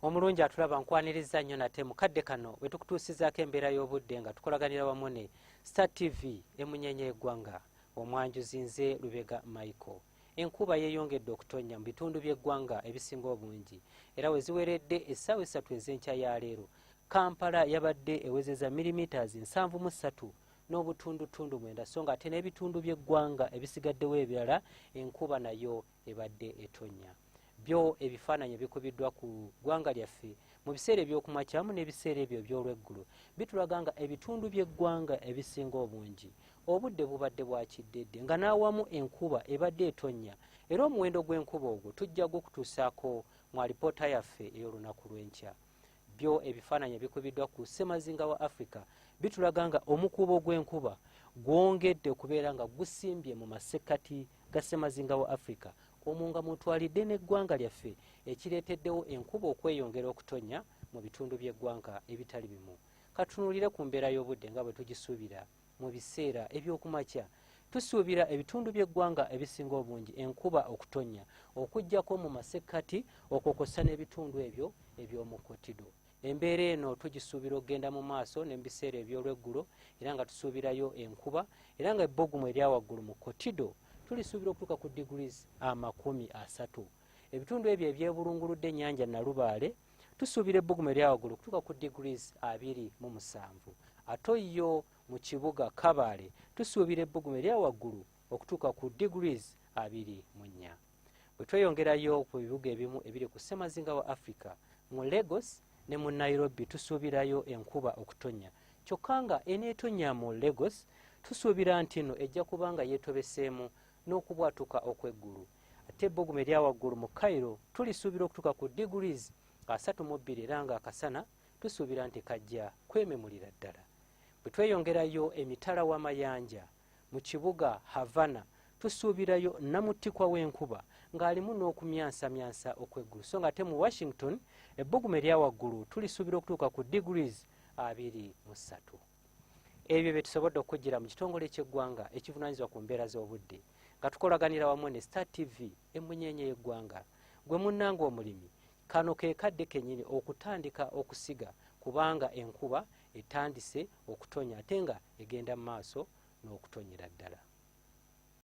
Omulungi atulaba, nkwaniriza nnyo nate mu kadde kano bwe tukutuusizaako embeera y'obudde nga tukolaganira wamu ne Star TV, emunyenye y'eggwanga. Omwanjuzi nze Lubega Michael. Enkuba yeeyongedde okutonnya mu bitundu by'eggwanga ebisinga obungi, era we ziweredde essaawa 3 ez'enkya ya leero, Kampala yabadde ewezeza millimeters 73.9, so nga ate n'ebitundu by'eggwanga ebisigaddewo ebirala enkuba nayo ebadde etonnya. Byo ebifaananyi ebikubiddwa ku ggwanga lyaffe mu biseera ebyokumakyamu n'ebiseera ebyo ebyolweggulo bitulaga nga ebitundu by'eggwanga ebisinga obungi obudde bubadde bwa kiddedde, nga n'awamu enkuba ebadde etonnya, era omuwendo gw'enkuba ogwo tujja gukutuusaako mu alipoota yaffe ey'olunaku lw'enkya. Byo ebifaananyi ebikubiddwa ku ssemazinga wa Africa bitulaga nga omukuubo gw'enkuba gwongedde okubeera nga gusimbye mu masekkati ga ssemazinga wa Africa, omwo nga mutwalidde n'eggwanga lyaffe, ekireeteddewo enkuba okweyongera okutonnya mu bitundu by'eggwanga ebitali bimu. Katunuulire ku mbeera y'obudde nga bwe tugisuubira mu biseera ebyokumakya. Tusuubira ebitundu by'eggwanga ebisinga obungi enkuba okutonnya, okuggyako mu masekkati, okwo kw'ossa n'ebitundu ebyo eby'omu Kotido. Embeera eno tugisuubira okugenda mu maaso ne mu biseera eby'olweggulo, era nga tusuubirayo enkuba, era nga ebbugumu erya waggulu mu Kotido tulisuubira okutuuka ku degrees 30. Ebitundu ebyo ebyebulunguludde ennyanja Nalubaale tusuubira ebbugumu erya waggulu okutuuka ku degrees 27. Ate yo mu kibuga Kabaale tusuubira ebbugumu erya waggulu okutuuka ku degrees 24. Bwe tweyongerayo ku bibuga ebimu ebiri ku ssemazinga wa Africa, mu Lagos ne mu Nairobi tusuubirayo enkuba okutonnya, kyokka nga eneetonnya mu Lagos tusuubira nti no ejja kuba nga yeetobeseemu n'okubwatuka okw'eggulu. Ate ebbugumu erya waggulu mu Cairo tulisuubira okutuuka ku degrees 32, era nga akasana tusuubira nti kajja kwememulira ddala. Bwe tweyongerayo emitala w'amayanja, mu kibuga Havana tusuubirayo namuttikwa w'enkuba ng'alimu n'okumyansamyansa okw'eggulu, so nga ate mu Washington ebbugumu erya waggulu tulisuubira okutuuka ku degrees 23. Ebyo bye tusobodde okujjira mu kitongole ky'eggwanga ekivunaanyizibwa ku mbeera z'obudde nga tukolaganira wamu ne Star TV, emunyenye y'eggwanga. Gwe munnanga omulimi, kano ke kadde kennyini okutandika okusiga, kubanga enkuba etandise okutonya ate nga egenda mu maaso n'okutonyera ddala.